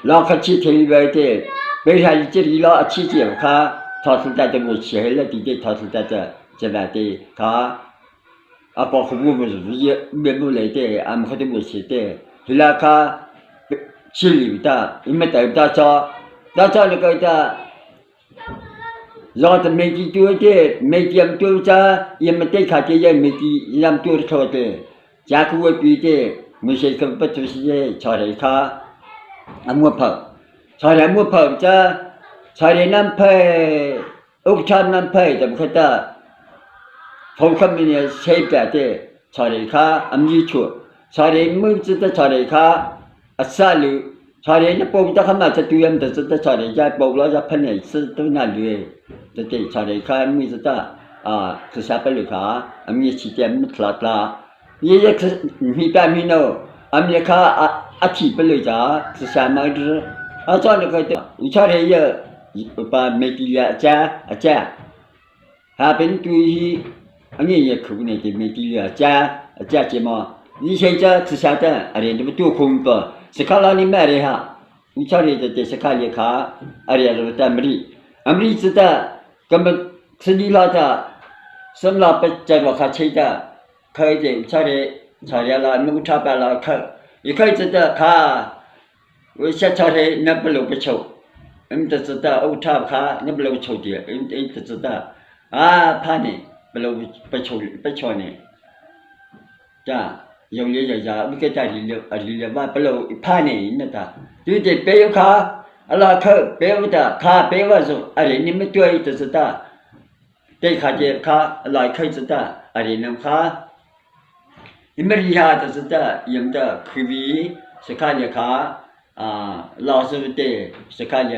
Lo kha chi thei ve te pe ha chi ri lo a chi chi kha tho thil ta te mu chi he le ti te tho thil ta te che na te kha a po khu bu mu ye be mu le te am kha te mu chi te hila kha chi li ta i ma ta ta cho ta cho le kai ta lo te me ti tu te me tiam tu cha ye ma te kha te ye me ti lam tu tho te cha khu pi te mu se kha pa chu si ye cho re kha amu pha cho re mu pha cha cho re nam phe uk chan nam phe jam kha ta thong kham ni se pa te cho re kha am yi chu cho re mu chi ta cho re kha asa lu cho re na po ta kha ma cha tu yam ta ta cho re ja po lo ja phan ne si tu na lu te te cho re kha mu chi ta a khu sa pa lu kha am yi chi te mu thla tla ye ye mi pa mi no am ye kha a thi pa lu ja khu sa ma dr a cho ne ko te u cho re ye pa me ti ya cha a cha ha pen tu hi a nge ye khu ne te me ti ya cha a cha che ma ni she cha khu sa ta a re de tu khum pa sikha la ni ma re ha u cho re te te sikha ye kha a re ro ta mri amri chi ta kam 吃你老的，什么不在我看吃的，可以的，吃的吃的了，弄吃白了口，一开始的看，我先吃的那不露不臭，你就知道我吃看那不露臭的，你你就知道啊，怕你不露不臭不臭呢，这有的就讲，你给他理了理了嘛，不露怕你那个，对对，别有看。阿拉口别有的，看别有说，哎，你们对就知道。对卡这卡来开知道，阿里能卡，你们厉害就知道，用的可比是看一卡啊，老师的是看一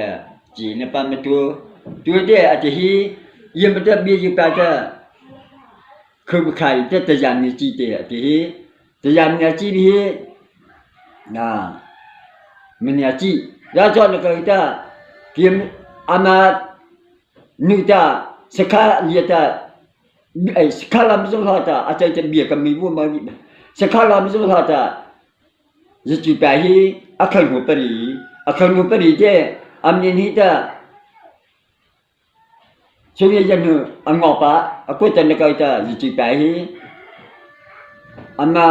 几那半么多，对的啊这些，用不得别一般的，可不开这这样的记得这些，这样的记得啊，没年纪，要做那个的，给阿妈。Nu ta sakha lia ta ai sakha lam zo hla ta a chai ta bia ka mi bu ma ni sakha lam zo hla ta zu pa hi a khal ngu pari a khal ngu pari te am ni ni ta chung ye yan nu a ngo pa a ko ta na kai ta zu pa hi ama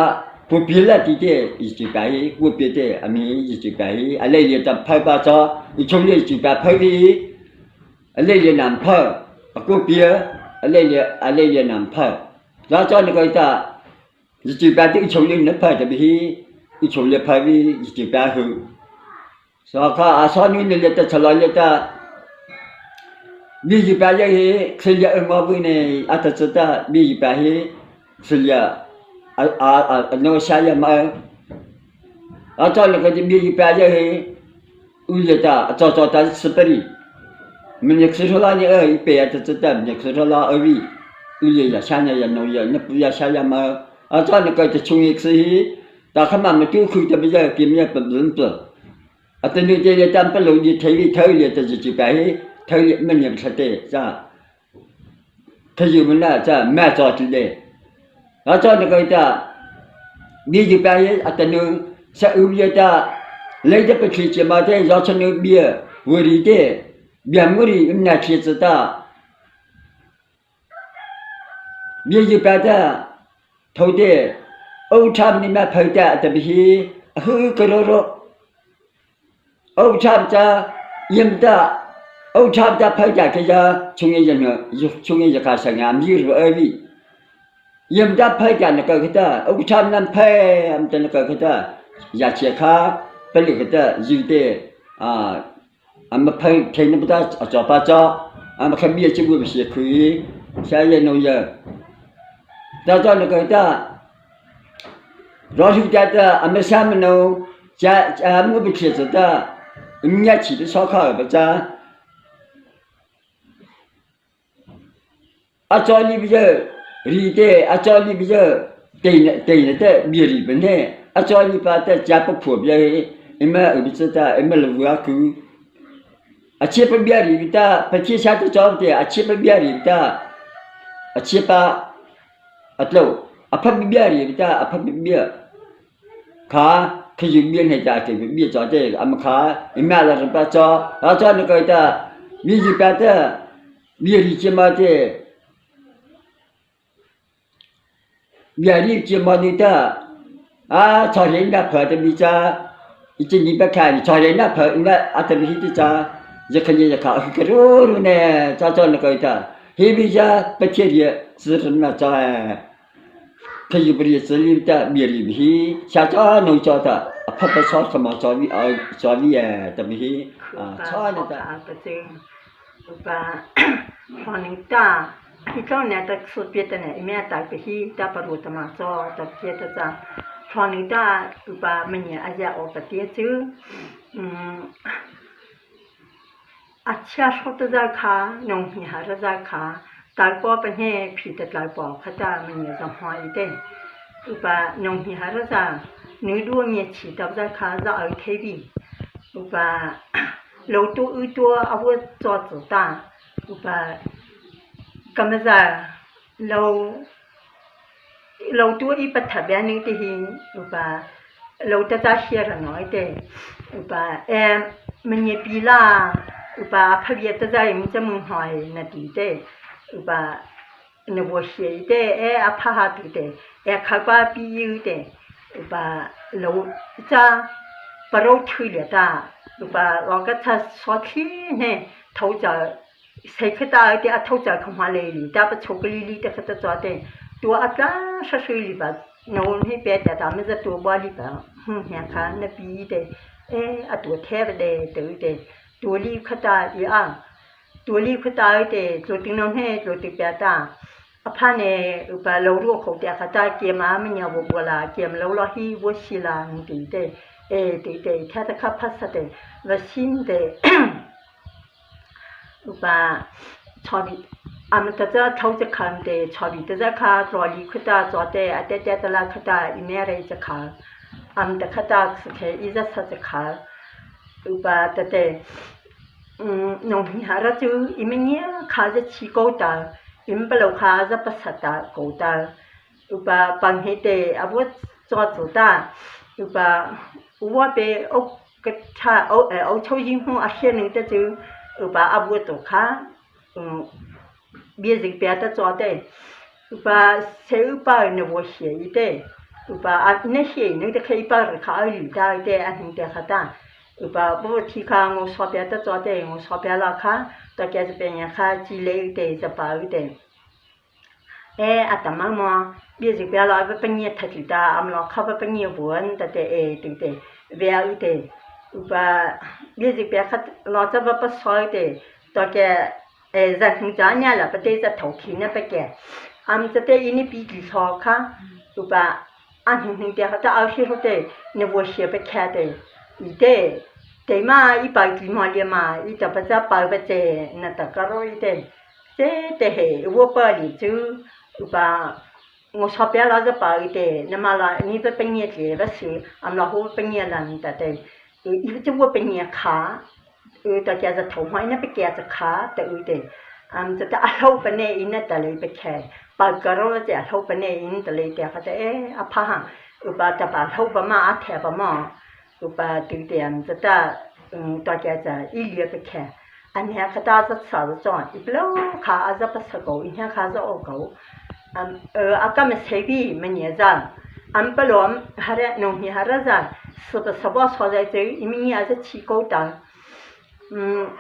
pu pi la ti te zu pa hi ku pi te ami zu pa hi a le ye ta phai pa cho i chung ye zu pa phai vi အလေးရနံဖအခုပြအလေးရအလေးရနံဖဒါကြောင့်ကိုတာဒီပါတိချုံလေးနဖတဘီအချုံလေးဖဝီဒီပါဟုစောခါအစောနင်းလေတချလာလေတာဒီပါရဲ့ခလျအမဝိနေအတစတာဒီပါဟိခလျအာအာနောရှာယမအတော်လည်းဒီပါရဲ့ဥရတာအတော်တော်တစပရီ မင်းခရလာနေအေးပေရတဲ့တဲ့မင်းခရလာအဝီဥရရရှာနေရနောရနပရရှာရမအတော်နကတချုံရခစီတာခမမတူခုတပရကိမြပဒန်ပအတနေတဲ့တမ်ပလုံးဒီထေဝီထေရတဲ့ကြည့်ပါဟိထေရမင်းရတဲ့ဇာခယူမနာဇာမဆောတဲ့အတော်နကတာဒီကြပါရဲ့အတနုဆဥရတာလေတဲ့ပခိချမတဲ့ရောက်ချနုဘီဝရီတဲ့ မြန်မရီအမြချေစတာမြေကြီးပါတဲ့ထိုတဲ့အိုချမ်နိမဖိုက်တဲ့တပဟီအခုကရောရောအိုချမ်ချာယင်တာအိုချမ်တာဖိုက်တဲ့ခရချုံရရနချုံရခါဆငါမြည်ရအဝီယင်တာဖိုက်တဲ့နကခတာအိုချမ်နမ်ဖဲအမ်တနကခတာရချေခါပလိခတာယူတဲ့အာ အမဖိုင်ထိနေပတာအကြောပါချာအမခမီချဘူးမရှိခွေရှာရနုံရဒါကြောင့်ကတာရောရှိကြတဲ့အမဆာမနုဂျာအမှုပဖြစ်စတာမြတ်ချီတဆောခါပကြအချောလီပြရီတဲ့အချောလီပြတိန်တိန်တဲ့မြေရီပနေအချောလီပါတဲ့ဂျာပဖို့ပြအမအဘစတာအမလဝါကူ အချစ်ပပြရီတာပချိရှာတဲ့ကြောင့်တဲ့အချစ်ပပြရီတာအချစ်ပါအတလို့အဖက်ပြရီတာအဖက်ပြခါ khi mi ne cha ke mi cho te am kha ima la pa cho ha cho ni ko ta mi ji pa ta mi ri che ma te mi ri che ma ni ta a cho len na pha te mi cha i chin ni pa kha ni cho len na pha na a te mi ti cha je kha ye kha ke ru ru ne cha cho ni ko ta hi mi cha pa che ye zi na cha 他又不是这里的米里皮，下家农家的，拍拍炒什么炒米啊炒米哎，特别是啊炒那个。把黄牛大，一早呢在吃别的呢，一面打个戏，打不如的嘛做，打别的咋？黄牛大就把每年阿家熬个点酒，嗯。 အချာရှတဇာခာနုံဟိဟာရဇာခာတာကောပဟေဖိတတလာပေါ်ခတာမညဇဟွာဣတေဥပနုံဟိဟာရဇာနုဒုမြေချီတဇာခာဇာအခေဘီဥပလောတူဥတောအဝဇောဇတာဥပကမဇာလောလောတူဣပထဗျာနိတိဟိဥပလောတတရှေရနောဣတေဥပအဲမညပီလာ ဥပဖပြတကြရင်စမဟိုင်နတီတဲ့ဥပနဝရှေတဲ့အဲအဖဟာပီတဲ့အဲခပါပီယူတဲ့ဥပလောချာပရောချွေလတာဥပလောကချဆောချီနေထောကြစေခတာတဲ့အထောကြခမလေးလီတာပချိုကလီလီတခတကြတဲ့တူအကဆဆွေလီပါနိုဟိပဲတတာမစတူဘလီပါဟွန်းညာခါနပီတဲ့အဲအတူထဲတဲ့တူတဲ့ 独立可大一啊，独立可大的做顶两嘿做对边大，阿怕呢有把老弱口的可大给妈们娘我我啦，给老老嘿我西啦，对对，哎对对，他的可怕死的，我新的，有把草比。阿们得这头只看的，草比得这卡做里可大做的，阿爹爹的啦可大一面来只卡，阿们得可大是开一直吃只卡。 ဥပါတတဲ့နုံဟာရချူအမနီခါဇချီကိုတာအင်ပလောခါဇပစတာကိုတာဥပါပန်ဟေတေအဘတ်ဇောဇတာဥပါဝဘေအကချာအိုအောချိုရင်ဟွန်အရှေနေတဲ့ကျဥပါအဘတ်တခါဘီဇိပြတာဇောတဲ့ဥပါဆေဥပါနဝရှေတဲ့ဥပါအနေရှေနေတဲ့ခေပါခါလူတာတဲ့အဟင်တဲ့ခတာ 有把不提卡我上边得做的，我上边老卡，到家这边人卡积累的这包的。哎，阿达妈妈，别这边老不半年他就打，俺们老卡不半年问的的哎对对，不要的，有把别这边卡老这不不少的，到家哎人很早年了，不对这头皮那不给，俺们这对印尼比较少卡，有把俺哼哼的，他二十多的，那我写不开的，一对。对嘛，一百几毛的嘛，一只不只百不只，那大家咯一点，这得系我包里就把我上边老是包一点，那么了你不半年钱不是，俺老虎半年了得得，一这我半年卡，大家是头发那不给是卡得一点，俺这个阿老本来伊那得来不开，把个咯这阿老本来伊得来的，或者哎阿怕哈，把这把老不嘛阿贴不嘛，把对点这个。嗯，大家在一列不看，俺年可大是啥子装，一不喽卡阿是不吃狗，一天卡是恶狗，嗯呃阿个么随便没年子，俺不罗还得农民还得是，是不是我说在这，因为你还是起狗的，嗯，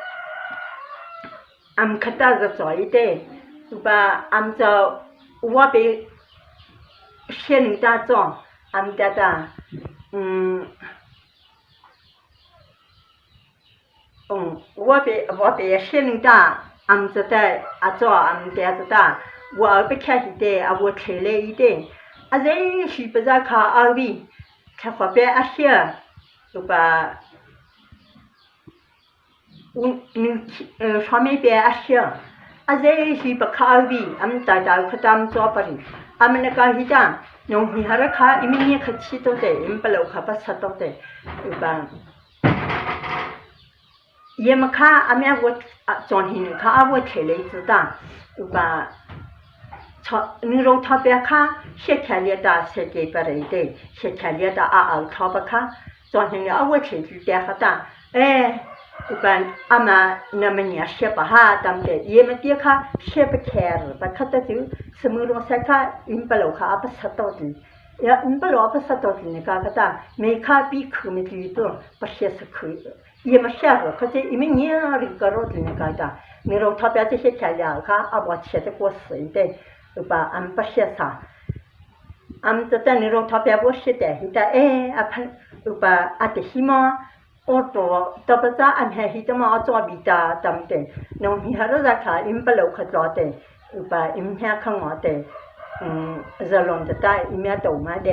俺可大是做一点，把俺这我被县里大装，俺家的，嗯。 嗯，我别我别县里大，俺这的阿做俺家子大，我不开一点，啊我出来一点，啊人是不在靠二位，他后边阿些，就把，我你呃上面边阿些，啊人是不靠二位，俺们大家可咱们做不哩，俺们那个一讲，用你还是靠，因为你可吃多的，因不老可不吃多的，一般。 也没看阿面我啊，昨天看阿我提了一子弹，有把牛肉汤别卡，雪开了的雪给不来的，雪开了的啊啊汤不卡，早上了啊我吃就点好的，哎，一般阿妈那么年雪不哈，咱们的也没点卡，雪不开了，不卡的就什么东西卡，你不老卡阿不吃到的。呀，你不老不吃到的，你讲个哒，没卡比苦没地多，不写是苦，也没写过，可是因为你那个肉的那个哒，你肉他别这些材料卡，阿我吃的过水的。把俺不写啥，俺这等你肉他别我写的，他哎阿喷，把阿的希望。我做特别早俺还是怎么做味道，对不对？农民还是在看，因不老去做的，把因遐看我的，嗯，热龙的大，一面多嘛的，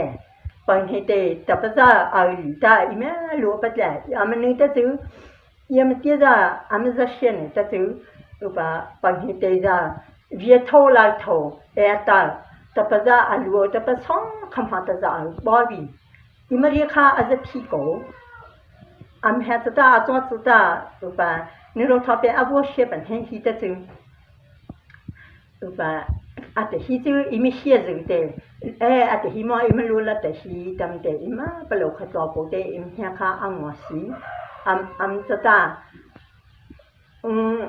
本地的特别早阿里大，一面萝卜的，俺们那得走，也没跌着，俺们这些呢得走，把本地的着。越头来头，哎打，特别是阿罗，特别上看怕得是阿包皮，你们你看还是屁股。俺们孩子大，庄子大，对吧？你若他别阿我写本天写得走，对吧？阿得写走，伊们写字的，哎，阿得写嘛，伊们录了得写，对不对？伊们不录去照顾的，伊们听看阿我写，俺俺子大，嗯，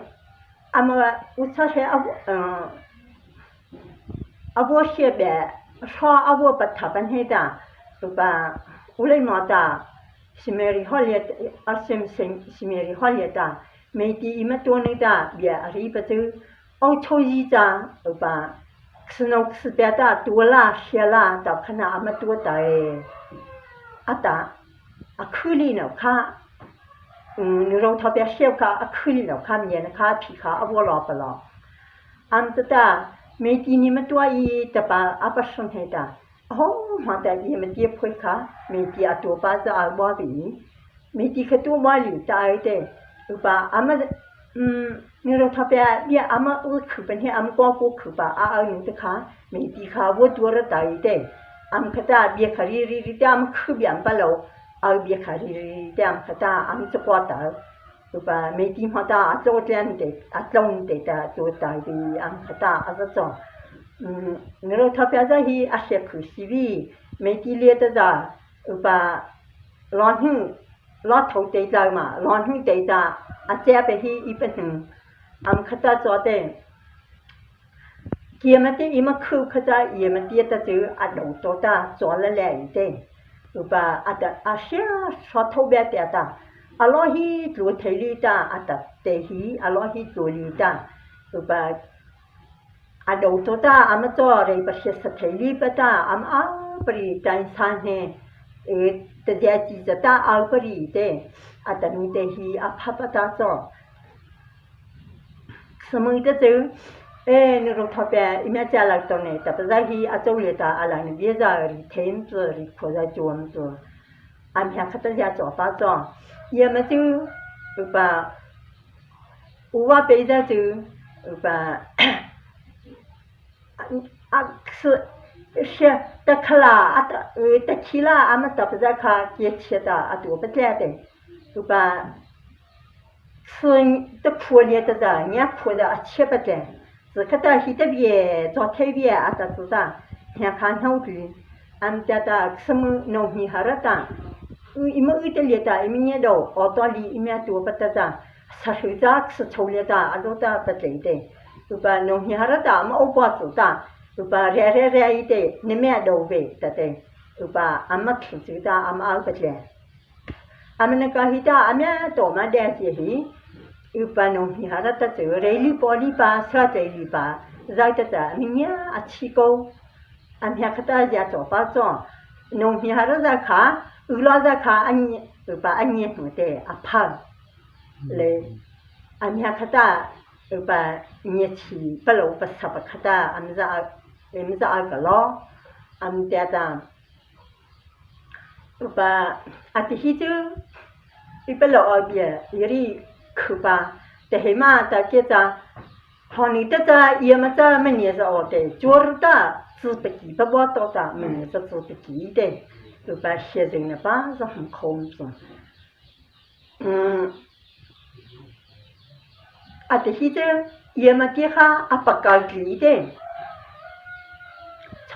阿么我操些阿嗯，阿我写呗，说阿我不他本天的，对吧？我来嘛的。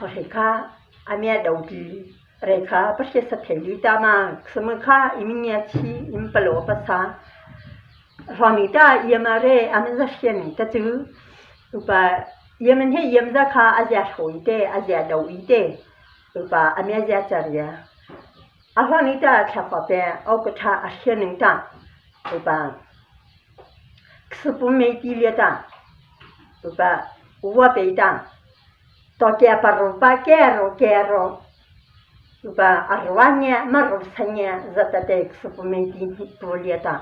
Chawhei kha a mia do ti rei kha pashe sa thei li ta ma smu kha imi nya chi im palo pa sa rami ta yama re am za hrian ta chu upa yaman he yam za kha a zia hroi te a zia do i te upa a mia zia char ya a hwang ta thla pa pe au ka tha a hrian ta upa ksipu mei ti le ta upa uwa pe ta To ke pa ro pa ke ro ke ro ba arwa nya ma ro sa nya za ta te ksupu me ti pu lia ta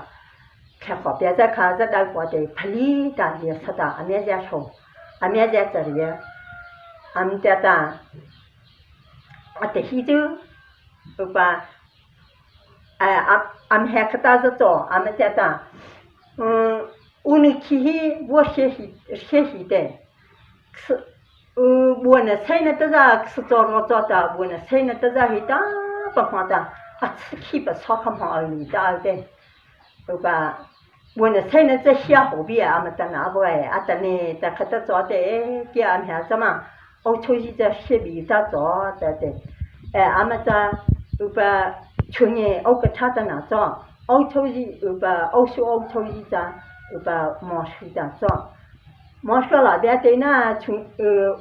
kha kho pya za kha za dal kwa te phali ta lia sa ta amya ja tho amya ja char ya am ta ta a te hi chu ba am he khata za cho am ta ta uni khi hi wo she hi she hi te 莫说老边对那从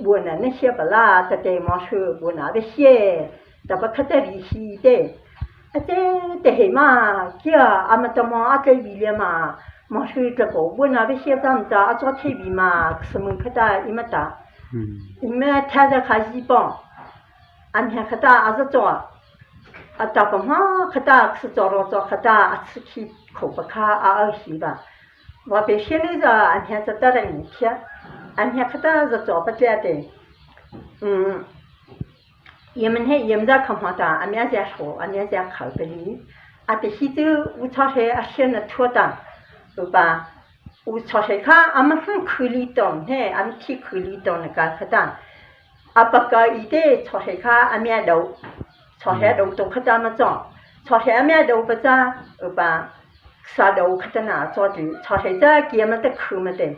我那那些不啦，得对莫说我那个些，得不可得利息的，啊这得黑嘛，叫阿们得嘛阿这比了嘛，莫说这个我那个些咱们家阿做铁皮嘛，什么可得一么大，一么他在开始帮，俺们可大阿是做，阿大不嘛可大是做了做可大阿吃起口不卡阿二西吧。我别现在是俺天是得了你贴，俺天可得是做不着的，嗯，也们嘿也们在看好的，俺们在说，俺们在考的哩，啊，这些就我操些啊现在拖的，对吧？我操些看俺们很可怜的，嘿，俺们挺可怜的那个可的，啊不过一点操些看俺们都，操些都都可怎么做，操些俺们都不咋，对吧？啥都可得哪做的，操些这给么得苦么的，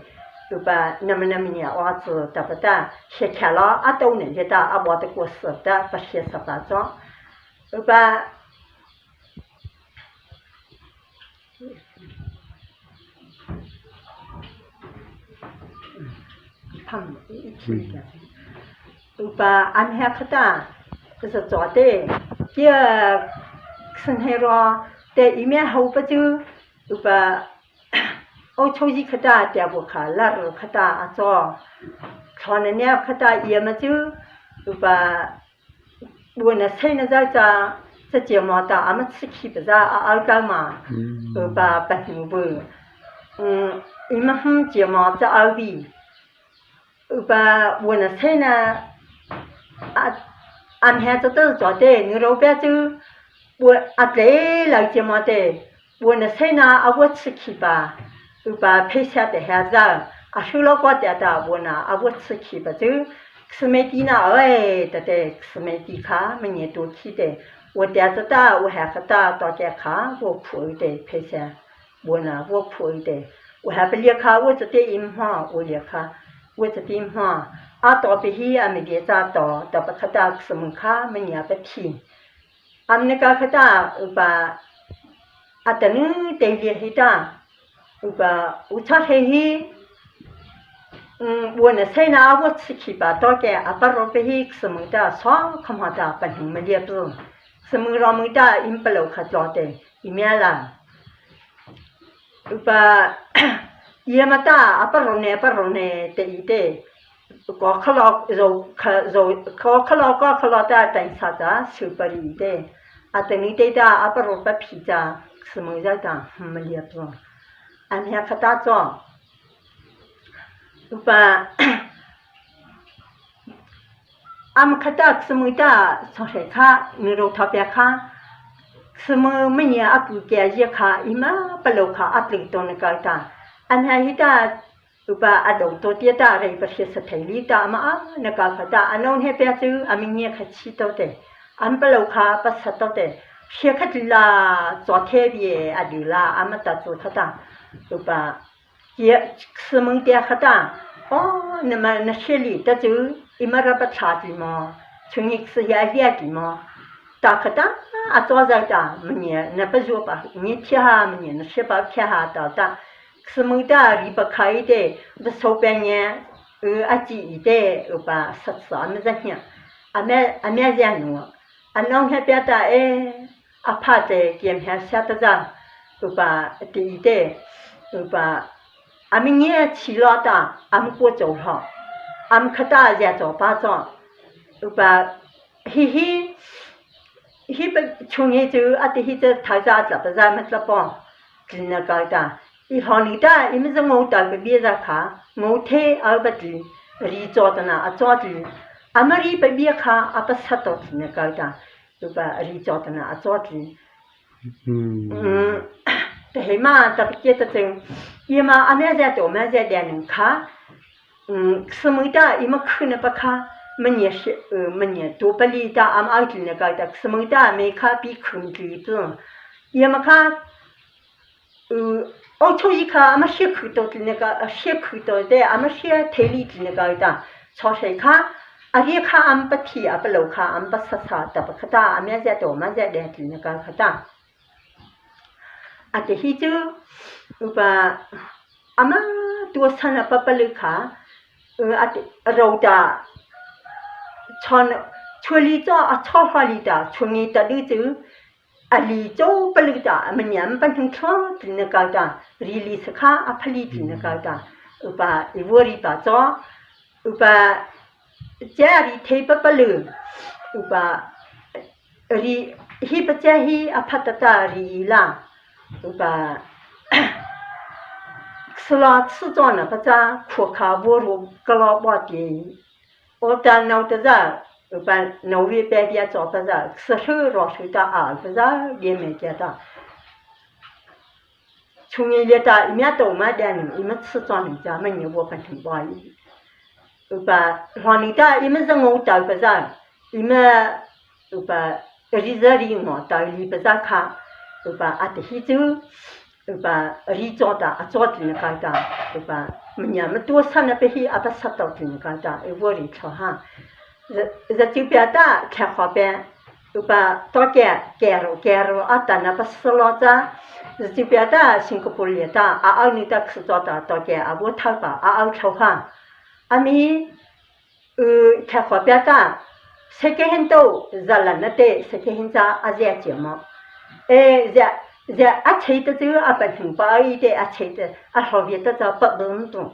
对吧？那么那么年娃子得不得？写开了啊都能的啊，我的过死的不写十八张，对吧？胖一起的，对吧？俺还可大，就是做的，第二生海了，在一面后不久，对吧？我出去可大，第不卡，拉路可大啊做，穿的呢可大也没就，对吧？我那菜那在家，这睫毛大，俺们吃起不是啊二干嘛？对吧？白萝卜，嗯，你们哼睫毛在二边。把我那菜呢，啊，俺孩子都是做的，你老板就我阿弟来接么的，我那菜呢，啊我吃去吧，把配下的孩子，啊收了瓜点的，我呢啊我吃去吧，就是没地呢，哎，对对，是没地卡，每年都去的，我点子大，我还个大到点卡，我苦的配下，我呢我苦的，我还不列卡，我只得银行，我列卡。我这电话，阿到别去阿没别咋到，到不可大什么卡没伢不听，阿们那个可大把，阿等对联系大，把我查黑黑，嗯，我那菜呢我吃去吧，到个阿巴罗别去什么的，双看嘛的，本没列不，什么让没的，因不老可做的，一面啦，把。耶么大阿巴罗呢巴罗呢得一得，高克老肉克肉高克老高克老大等啥子受不了的，阿等你得的阿巴罗不皮子什么子的没列不，俺还可大壮，把俺们可大什么的从谁卡你肉特别卡，什么每年阿古家一卡伊嘛不老卡阿领到那个的。อันไหตาอุปาอดตัวเตียตาอะไรประเทศไทยลีตามานะกาขตาอันนั้นเฮเปียจูอามิเนียขชีโตเตอันเปล่าคาปัสสตเตเชียขจิลาจอเทเบียอดีลาอามาตาจูขตาอุปาเจียสมึงเตียขตา Aw na sheli ta cu imara pa thla ti maw chungik saya lia ti maw ta khata a chaw zai ta manye na pa zu pa ni thia ha manye na she pa thia ha ta ta smu ta ri pa khai te va so pe nye a chi te upa sat sa ma za hnya ame ame zia nu anong he pya ta e a pha te kiam he sha ta za upa ti te upa 阿们年去了的，阿们过走了，阿们可大家走吧走，把嘿嘿，嘿不从年就阿的嘿这他家怎不咱们这帮，只那个的，一行里的，因为是我到个别人卡，我推阿不子，里做的呢，阿做的，阿们里不别卡，阿不吃到只那个的，就把里做的呢，阿做的。嗯，对嘛，特别记得真，伊嘛阿妹在大妹在两人卡，嗯，什么的伊么看呢不卡，没年是没年多不里的阿妈阿弟那个的，什么的没卡比看的多，伊么卡，我初一卡阿妈先看到的那个，先看到的阿妈先推理的那个的，超谁卡？阿里卡俺不提阿不楼卡俺不啥啥，特别可大阿妹在大妹在两的那个可大。啊，这些就把阿妈多生了爸爸的卡，啊，肉的，穿穿里着啊，超花里的，穿你的里走，啊里走不里的，阿们娘本身穿的那个的，里里是卡阿帕里的那个的，把一窝里把着，把家里推不不溜，把里希不加希阿帕达达里啦。把吃了吃装了，不咋苦卡我路格老把的，我到脑子上，把脑里边边找不着，吃手老手的啊，不着也没见到。从一列到一面多嘛的人，一面吃装人家没你我不听话的，把黄里的一面是我找不着，一面把一日里我到里不着卡。把阿德西州，把里长的阿早的那个的，把么娘们多生了不些阿不杀到的那个的，一窝里头哈，日日就表达开花边，把到盖盖路盖路阿达那不死老子，日就表达新加坡里的阿阿你的吃早的到盖阿我头吧阿阿头哈，阿咪开花边的，谁给很多热了那对，谁给很早阿热节目。哎，热热阿吹的走阿不听把一点阿吹的阿后边的走不稳当，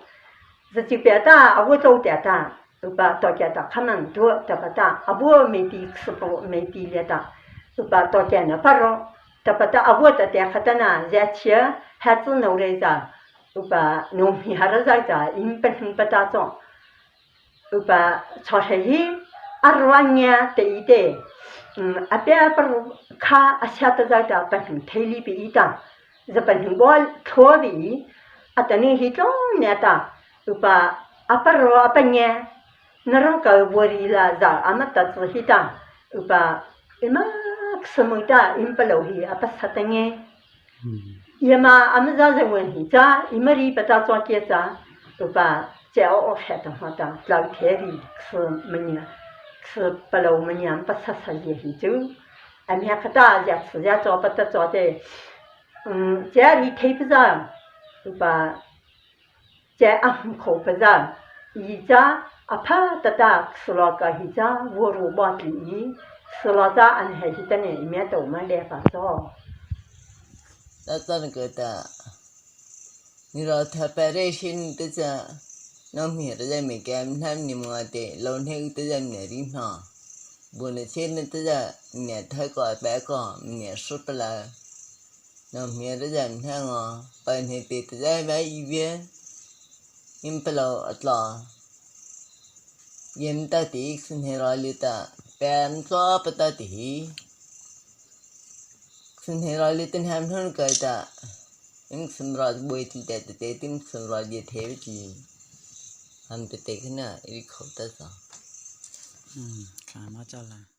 是就别打阿我走点打，都把到家打他们多得不打，阿我没地吃不没地了打，都把到家那不容，得不打阿我的点哈的呢，热气孩子弄来着，都把农民还是在着，因不听不打仗，都把朝鲜人阿软年得一点。嗯，阿边不如卡阿下得在的本身体力比一大，日本人我错比，阿等你去中年的，就把阿不如阿不年，那种个我里啦，让阿们得自己的，就把伊妈什么的，因不留意阿不杀的呢。伊妈阿们让人问题咋，伊们里不打装结扎，就把在我海的话的老铁里是没呢。是不了我们娘不吃吃也很久，俺们可大家吃家找不得找的，嗯，家里推不上，就把家阿口不上，一家阿怕得大吃了个一家我如毛第一，吃了家俺还是得呢一面多嘛来把做。那咱个的，你老他白来心的这。那米的在没干，他你们的老天的在哪里呢？我那现在的在你太高白高，你说不来。那米的在那啊，白天的在外一边，你不老老，你到底是哪里的？白做不到底，是哪里的？他们个的，你什么不会记得的？你什么也提不起。हम पे देखना ये खोता सा 嗯，看嘛叫啦。